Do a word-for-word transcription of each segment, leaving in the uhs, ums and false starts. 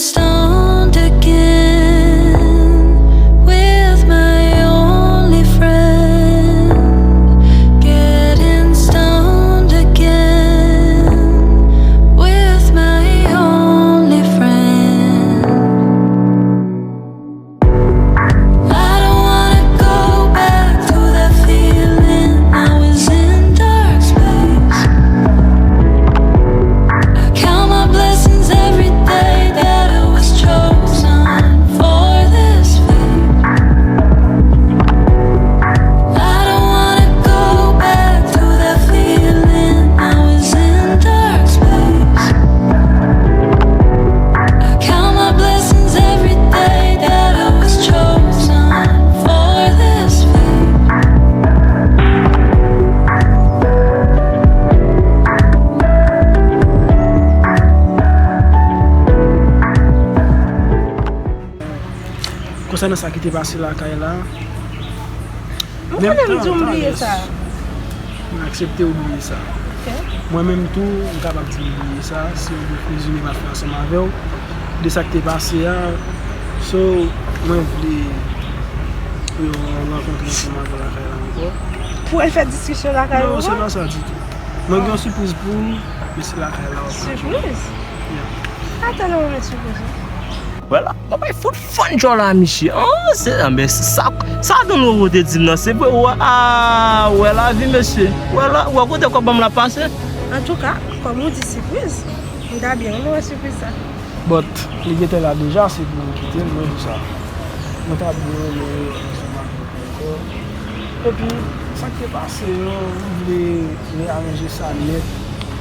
Stoned again with my only friend. Getting stoned again with my only friend. I don't wanna go back to that feeling. I was in dark space. I count my blessings every day that I was chosen for this fate. I don't wanna go back to that feeling. I was in dark space. I count my blessings every day that I was chosen for this fate. Konsènan sa ki te pase lakay la, m konnen m di w m bliye sa. Mwen aksepte w bliye sa. Mwen menm tou, m kapab di m bliye sa, si w vle prezime m ap fè ansanm avè w de sa k te pase a. So, mwen vle pou yon rankontre ansanm avè w lakay la ankò. Pou al fè diskisyon lakay ou ankò? Non, se pa sa ditou. Mwen gen yon sipriz pou ou, men se lakay la w ap pran. Sipriz? Yeah. Atan, non, mwen sipriz. Wè la, mwen bay fout fann djòl a misye. An, se, anben, sa, sa Don Loro te di m nan, se vre, wè, a, wè lavi, mesye. Wè la, wè kote kòb an m la pase. Antouka, kòm ou di sipriz, m ta byen renmen wè sipriz sa. But, li gentan la deja, se pou m kite l, mwen di sa. Mwen ta byen renmen ansanm avè w ankò. Epi, sa k te pase yo, m vle reyaranje sa nèt.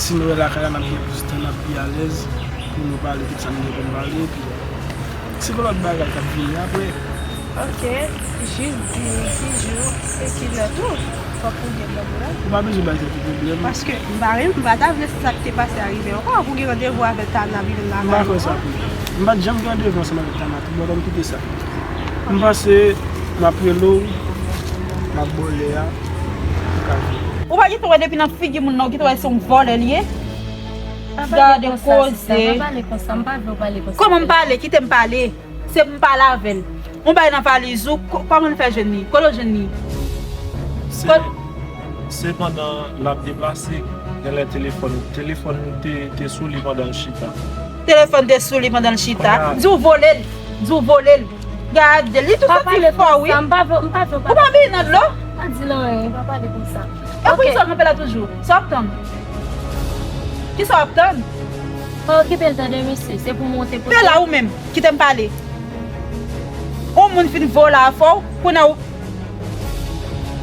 Si nou wè lakay la, n ap gen plis tan, n ap pi alèz pou nou pale tout sa n gen pou n pale. Epi, se yon lòt bagay k ap vini apre. Ok, jis di m ki jou e ki lè tou. Fòk ou gen lòt la. Ou pa bezwen bay tèt ou pwoblèm. Paske m pa renmen, m pa ta vle sa k te pase a rive ankò. Pou gen randevou avèk Tana, vin nan. M pa fè sa pou ou. M pa t janm gen randevou ansanm avèk Tana tou, bon, ann kite sa. M panse m ap rele w, m ap ba w lè a, ou ka vini. Ou pa gentan wè depi nan figi moun nan, ou gentan wè se yon vòlè li ye? Gade koze. Pa pale konsa, pa pale konsa, m pa vle w pale konsa. Kòman m pale? Kite m pale. Se pou m pale avè l. Yon bagay nan valiz ou, ko-, kòman l fè jwenn li? Kote w jwenn li? Se, se pandan l ap deplase, genlè telefòn, telefòn te, te sou li pandan l chita. Telefòn te sou li pandan l chita. Kounye a di w vole l. Di w vole l. Gade, li tou santi fò, wi. Pa pale konsa, m pa vle, m pa vle w pale konsa. Ou pa bliye nan dlo? Pa di l anyen, pa pale konsa. E pou kisa w kanpe la toujou? Sa w ap tann? Kisa w ap tann? Okipe l tande, mesye. Se pou monte pou... Pe la ou menm, kite m pale. Yon moun fin vole afè w, kounye a ou,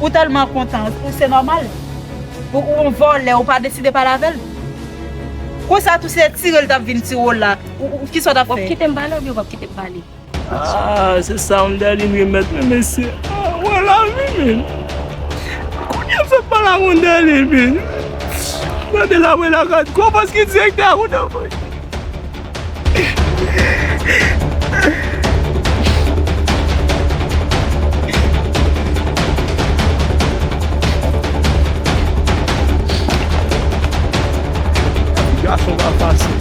ou tèlman kontan, ou se nòmal. Ou, ou yon vòlè, ou pa deside pale avè l. Konsa tou se tire l t ap vin tire w la. Ou, ou, kisa w t ap fè? W ap kite m pale oubyen w p ap kite m pale? Ah, se sa Wonderline remèt mwen, mesye. Ah, wè lavi, men. Kounye a m sot pale a Wonderline, men. Gade la, wè la, gad, konprann ki direktè a Wonderline. Gason pa fasil.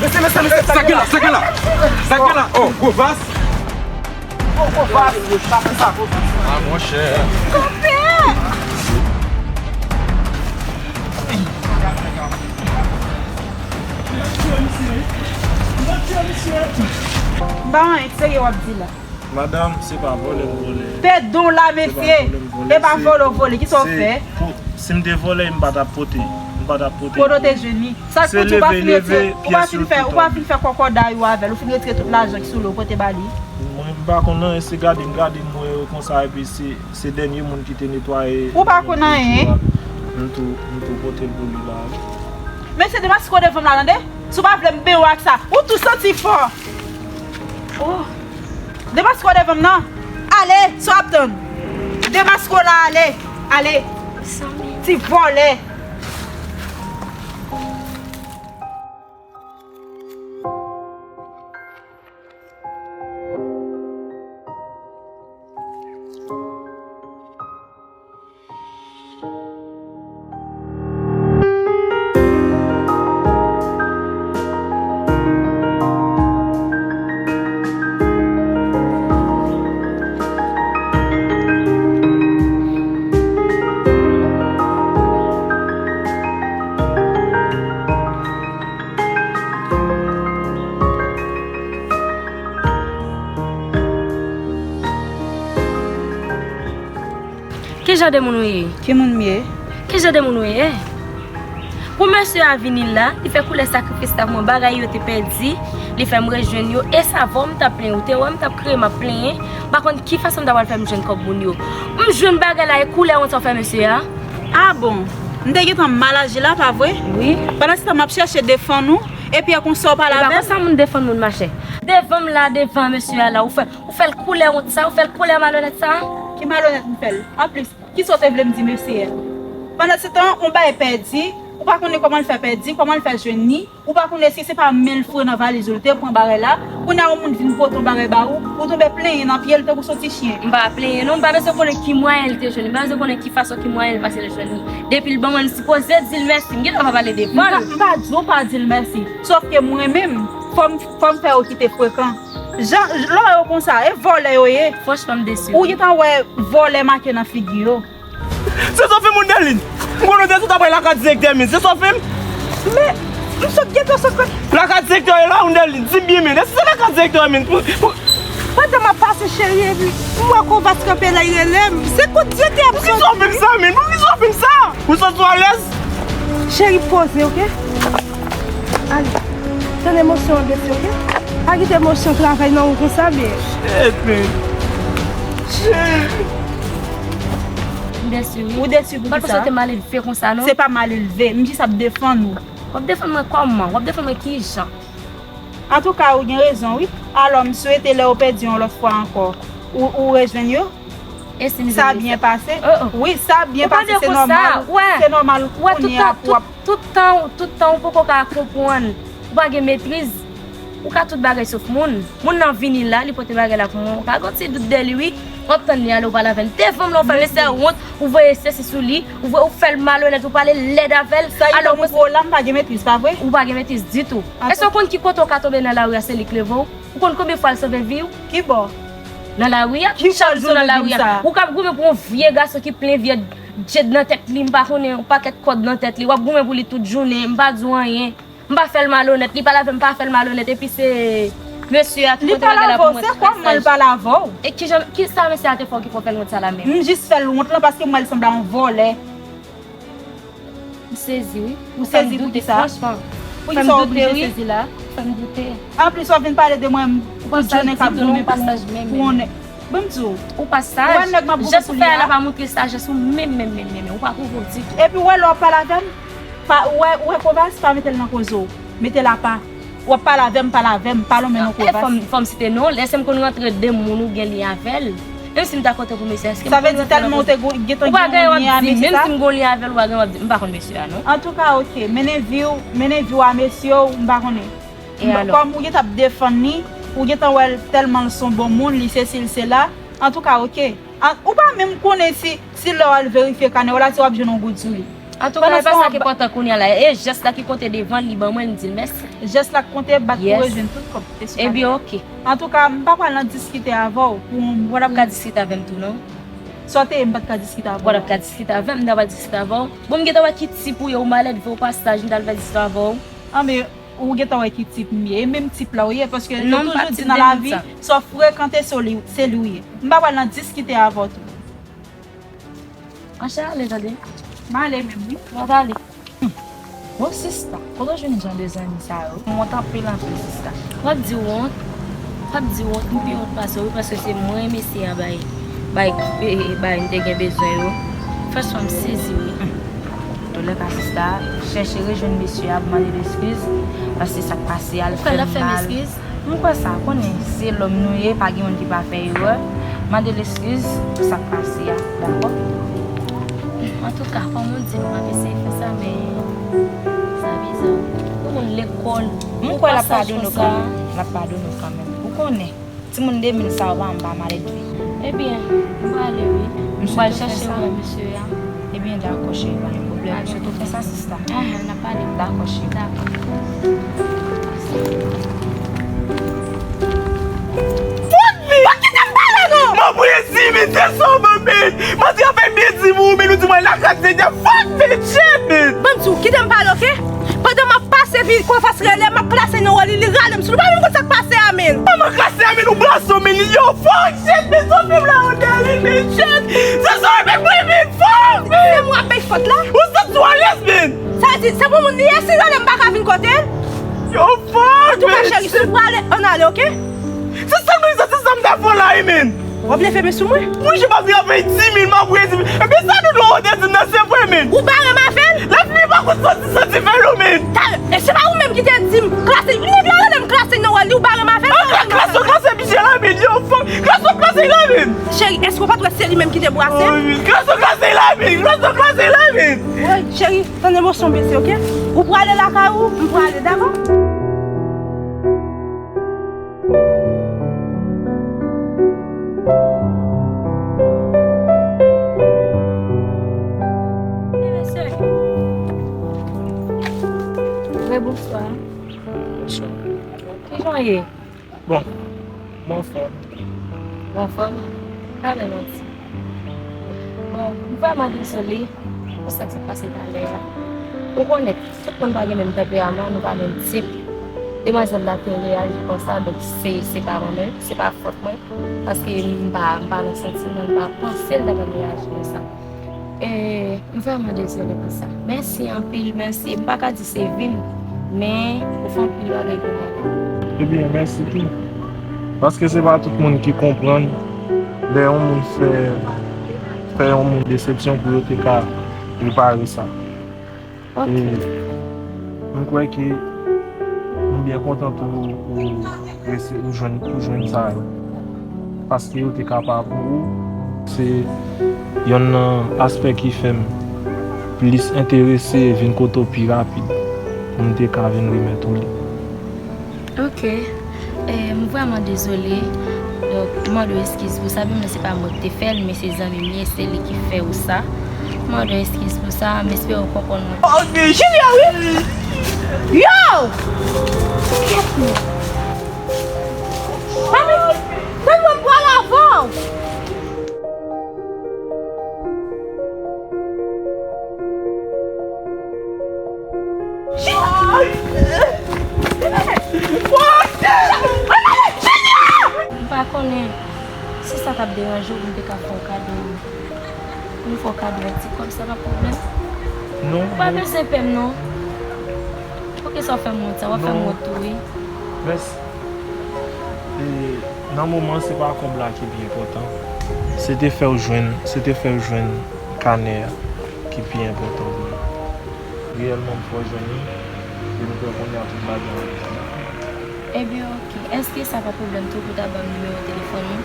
Mesye, mesye, mesye, sa gen la, sa gen la? Sa gen la? Oh, gwo vas. Gwo, gwo vas. Pa fè sa. Ah, monchè. Konpè! M pa anyen serye w ap di la. Madanm, se pa vòlè m vòlè. Pèdon la, mesye. E pa vòlè w vòlè. Kisa w fè? Si m te vòlè, m pa t ap pote. M pa t ap pote. Kote w te jwenn li? Sa k pou di w pa fin retire, ou pa fin fè, ou pa fin fè kòkòday ou avè l, ou fin retire tout lajan ki sou li, ou pote ba li? Mwen, m pa konn anyen, se gade m gade m wè yo konsa, epi se, se dènye moun ki te netwaye. Ou pa konn anyen? M tou, m tou pote l pou li la. Mesye, demaske w devan m la, tande? Si w pa vle m benyen w ak sa. Ou tou santi fò. Oh. Demaske w devan m nan. Ale, sa w ap tann? Demaske w la, ale. Ale. Ti vòlè. Ki jan de moun ou ye? Ki moun m ye? Ki jan de moun ou ye? Pou mesye a vini la, li fè koulè sakrifis la pou mwen, bagay yo te pèdi, li fè m rejwenn yo, e sa vò m t ap plenyen, ou te wè m t ap kriye, m ap plenyen, m pa konn ki fason m ta pral fè m jwenn kòb moun yo. M jwenn bagay la, e koulè wont sa w fè mesye a. Ah bon? M te gentan mal aji la, pa vre? Wi. Pandan se tan m ap chèche defann ou, epi e konsa w pale avè m? E pa konsa moun defann moun, machè. Devan m la, devan mesye a la, ou fè, ou fè l koulè wont sa, ou fè l koulè malonèt sa. Ki malonèt m fè l? Anplis, kisa w te vle m di mesye a? Pandan se tan, yon bagay pèdi, ou pa konnen kòman l fè pèdi, kòman l fè jwenn li, ou pa konnen si se pa men l foure nan valiz ou l te pran bagay la, kounye a yon moun vin pote yon bagay ba ou, ou tonbe plenyen nan pye l tankou se yon ti chen. M pa plenyen non, m pa bezwen konnen ki mwayen l te jwenn li, m pa bezwen konnen ki fason, ki mwayen l pase l jwenn li. Depi l ban mwen, m sipoze di l mèsi, m gendwa pa pale devan l. M pa, m pa di w pa di l mèsi, sòf ke mwen menm, fò m, fò m fè w kite frekan. Jan, lè w wè yo konsa, e vòlè yo ye. Franchman, m desi. Ou gentan wè vòlè make nan figi yo. Se sa w fè m, Wendèlin? M konnen w te sot apre lakay direktè Min. Se sa w fè m? Men, m sot gentan sot. Lakay direktè w ye la, Wendèlin? Di m byen, men. Èske se lakay direktè Min? Pou, pou... Pandan m ap pase, cheri, epi m wè Kovas kanpe la, li rele m. Se kot direktè ap soti. Poukisa w fè m sa, men? Poukisa w fè m sa? Ou santi w alèz? Cheri, poze, oke? Ale. Tann emosyon an bese, oke? Pa kite emosyon travay nan ou konsa, byen. Shit, man. Shit. M desi, wi. Ou desi pou kisa? M pa t panse w te malelve konsa, non. Se pa malelve. M jis ap defann ou. W ap defann mwen kòman? W ap defann mwen kijan? Antouka, ou gen rezon, wi. Alò, m swete lè w pèdi yon lòt fwa ankò, ou, ou rejwenn yo. E si m jwenn yo? Sa byen pase. Oh, oh. Wi, sa byen pase, se nòmal. Ou pa dwe konsa, wè. Se nòmal kounye a pou w ap... Tout tan, tout tan ou poko ka konprann, ou pa gen metriz, ou ka tout bagay sof moun. Moun nan vini la, li pote bagay la pou mwen, ou ka gen ti dout de li, wi. W ap tann li ale, ou pale avè l. Devan m la, ou fè mesye a wont, ou voye sesi sou li, ou voye, ou fè l malonèt, ou pale lèd avè l. Sa li ban mwen pou w la, m pa gen metriz, pa vre? Ou pa gen metriz ditou. Èske w konn ki kote w ka tonbe nan lari a, se li k leve w? Ou konn konbyen fwa l sove vi w? Kibò? Nan lari a, chak jou nan lari a. Ou k ap goumen pou yon vye gason ki plen vye djed nan tèt li, m pa konnen, yon pakèt kòd nan tèt li. W ap goumen pou li tout jounen, m pa di w anyen. M pa fè l malonèt, li pale avè m, m pa fè l malonèt. Epi se mesye a ki pote bagay la pou mwen. Li pale avè w, se kòman l pale avè w? E kijan, kisa mesye a te fè w ki fè w fè l wont sa la menm? M jis fè l wont lan paske m wè l sanble a yon vòlè. M sezi, wi. Ou sezi pou kisa? Franchman. Poukisa w oblije sezi la? Fè m doute. Anplis, w ap vin pale de mwen, tout jounen k ap goumen pou, pou yon nèg. Ban m di w. Ou pa saj. Ou wè nèg m ap goumen pou li a? Jan sou fè a la pa montre sajès ou menm, menm, menm, menm, menm. Ou pa pwouve w ditou. Epi w wè lè w ap pale avè m, pa, ou wè, ou wè Kovas, pa mete l nan koze w. Mete l apa. W ap pale avè m, pale avè m, pa lonmen non Kovas. Fò m, fò m site non l. Èske m konn rantre de moun ou gen lyen avè l? Menm si m ta konte pou mesye a, èske m konn rantre nan koze? Sa vle di tèlman ou te gon-, gentan gen yon lyen a mesye sa? Menm si m gon lyen avè l, ou pa gen w ap di, m pa konn mesye a non. Antouka, oke, mennen vi w, mennen vi w a mesye w, m pa konnen. E alò? Kòm ou gentan ap defann li, ou gentan wè l tèlman l se yon bon moun, li sesi, l sela. Antouka, oke. An, ou pa menm konnen si, si lè w al verifye kanè w la, si w ap jwenn yon goud sou li. Antouka, e pa sa ki enpòtan kounye a la. E jès la ki konte devan l, li ban mwen, m di l mèsi. Jès la k konte, bat pou rejwenn tout kòb ki te sou kanè w. Ebyen, oke. Antouka, m pa pral nan diskite avè w pou yon... Ou pa t ap ka diskite avè m tou, non. Sa w te ye, m pa t ka diskite avè w. Ou pa t ap ka diskite avè m, m ta pral diskite avè w. Bon, m gentan wè ki tip ou ye, ou malelve, ou pa saj, m ta pral diskite avè w. Anben, ou gentan wè ki tip m ye. E menm tip la w ye, paske yo toujou di nan lavi, sa w frekante, se li, se li w ye. M pa pral nan diskite avè w tou. Anchè ale, tande. M ale menm, wi. W ap ale. Bon, sista, kote w jwenn jan de zanmi sa yo? M wont anpil, anpil, sista. W ap di w wont, w ap di w wont, m pi wont pase w, wi, paske se mwen mesye a bay, bay, e, e, bay, m te gen bezwen yo. Franchman, m sezi, wi. Lè ka sista, chèche rejwenn mesye a pou mande l eskiz, paske sa k pase a, l fè m mal. Eskiz? M kwè sa, konnen se lòm nou ye, pa gen moun ki pa fè erè. Mande l eskiz pou sa k pase a, dakò? Antouka, kòm ou di, m ap eseye fè sa, men sa biza. Pou moun lekòl, m kwè l ap padone w kanmenm. L ap padone w kanmenm. Ou konnen, timoun de mil sa yo pa, m pa mal edve. Ebyen, m prale wi. M pral chèche wè mesye a. Ebyen, dakò, cheri, pa gen pwoblèm. M swete w fè sa, sista. Ahan, n ap pale. Dakò, cheri. Dakò. Fout li! Ou kite m pale, non! M ap priye di, men se sa w ban, men. Mwen te fè byen di, men ou di mwen lakrazè, fout li, shit, men. Ban m di w, kite m pale, oke? Pandan m ap pase pi, Kofas rele, m ap klase nan wò li, li rale m sou li. Ou pa menm konn sa k pase a, men. Kòman klase a, men, ou brase w, men, yo, fout, shit, men, Sofi m la, ou dèyè li, men, shit. Se sa w fè mwen, men, fout, men. Se mwen ap bay fòt la. Ou santi w alèz, men. Sa vle di, se pou moun li ye, si l ale, m pa ka vin kote l. Yo, fuck, man. Antouka, cheri, si w prale, ann ale, oke? Se sèl moun sa, se sa m ta fè w la, wi, man. W ap vle fèmen sou mwen? Wi, je m ap travay di mil, m ap voye di mil. Ebyen, sa nou dwe di m nan, se vre, man. Ou pa renmen avè l? Lafini pa konn santi, santi fè l, man. Talè, e se pa ou menm ki te di m, klase, nèg la rele m, klase nan wòl li, ou pa renmen avè l? An, klase, klase, bije la, man. Yo, fuck. Klase, klase la, man. Cheri, èske w pa t wè se li menm ki te brase? Klase, klase la, man. Klase, klase la, man. Woy, cheri, tann emosyon bese, oke? Ou prale lakay ou, m prale, dakò? Rebonswa. Kijan w ye? Bon, m anfòm. Ou anfòm? Pa vle manti. Bon, m vrèman dezole pou sa k sot pase talè a. Ou konnen, tout moun pa gen menm tanperaman, nou pa menm tip. Demwazèl la te reyaji konsa, donk se, se pa mwen menm, se pa fòt mwen, paske m pa, m pa nan santiman, m pa panse l ta pral reyaji konsa. E, m vrèman dezole pou sa. Mèsi anpil, mèsi. M pa ka di se vi m, men ou fè anpil bagay pou mwen. Ebyen, mèsi tou. Paske se pa tout moun ki konprann lè yon moun fè, fè yon moun desepsyon pou yo te ka repare sa. Ok. E m kwè ke m byen kontan tou ou resi-, ou jwenn, ou jwenn sa yo. Paske yo te kapab pou ou. Se yonn nan aspè ki fè m plis enterese vin kote w pi rapid pou m te ka vin remèt ou li. Ok. Eh, m vrèman dezole. Donk, m mande w eskiz pou sa. Menm lè se pa mwen ki te fè l, men se zanmi m ye, se li ki fè w sa. M mande w eskiz pou sa. M espere w konprann mwen. Oh, men Junior, wi! Yo! Mami, tann mwen, m pral avè w. M pa konnen si sa t ap deranje w pou m te ka fè w kado, pou m fè w kado yon ti kòb, sa pa pwoblèm? Non, non. Ou pa bezwen pè m, non. Poukisa w fè m wont sa? W ap fè m wont tou, wi. Mèsi. E nan moman, se pa kòb la ki pi enpòtan. Se te fè w jwenn, se te fè w jwenn kanè a ki pi enpòtan pou mwen. Reyèlman, m fè w jwenn li, e m kwè kounye a tout bagay an rèt. Ebyen, ok. Èske sa pa pwoblèm tou pou w ta ban m nimewo telefòn ou?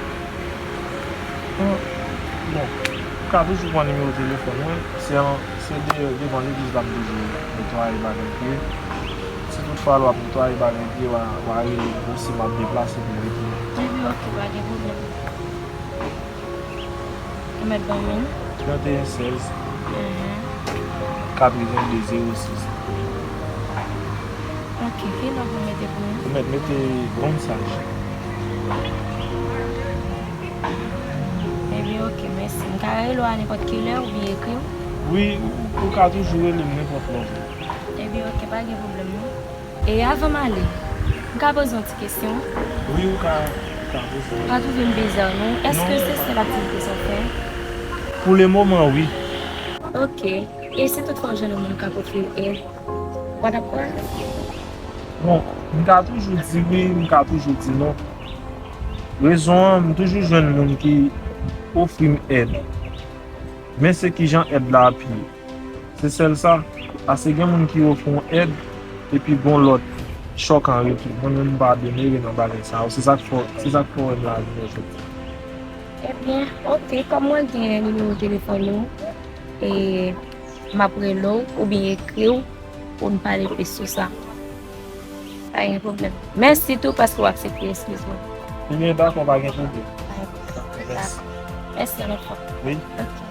Bon, bon, ou ka toujou pran nimewo telefòn mwen. Se an, se de, devan legliz la m toujou netwaye bagay pye. Si toutfwa lè w ap netwaye bagay pye, w a, w a rele m pou si m ap deplase pou m retounen. Ebyen, ok, pa gen pwoblèm. Ou mèt ban m li? Trannteyen sèz, katrevenndez zewo sis. Ok, ki non pou m mete pou ou? Ou mèt mete Bon Saj. Ebyen, ok, mèsi. M ka rele w a nenpòt ki lè oubyen ekri w? Wi, ou, ou ka toujou rele m nenpòt lè w vle. Ebyen, ok, pa gen pwoblèm, non. E avan m ale, m ka poze yon ti kesyon? Wi, ou ka, ou ka poze. Ou pa twouve m biza, non? Èske se sèl aktivite sa w fè? Pou le moman, wi. Ok. E si toutfwa w jwenn yon moun k ap ofri w èd, w t ap pran l? Bon, m ka toujou di wi, m ka toujou di non. Rezon an, m toujou jwenn moun ki ofri m èd. Men se kijan èd la ap ye. Se sèl sa. Paske gen moun ki ofri yon èd, epi gon lòt chòk an retou. Mwen menm m pa adere nan bagay sa yo. Se sa k fè, se sa k fè w wè m la jounen jodi. Ebyen, oke, kòm mwen gen nimewo telefòn ou, e m ap rele w oubyen ekri w pou n pale plis sou sa. Pa gen pwoblèm. Mèsi tou paske w aksepte eskiz mwen. Ebyen, dakò, pa gen pwoblèm. Pa gen pwoblèm. Mèsi. Dakò. Mèsi yon lòt fwa. Wi. Oke.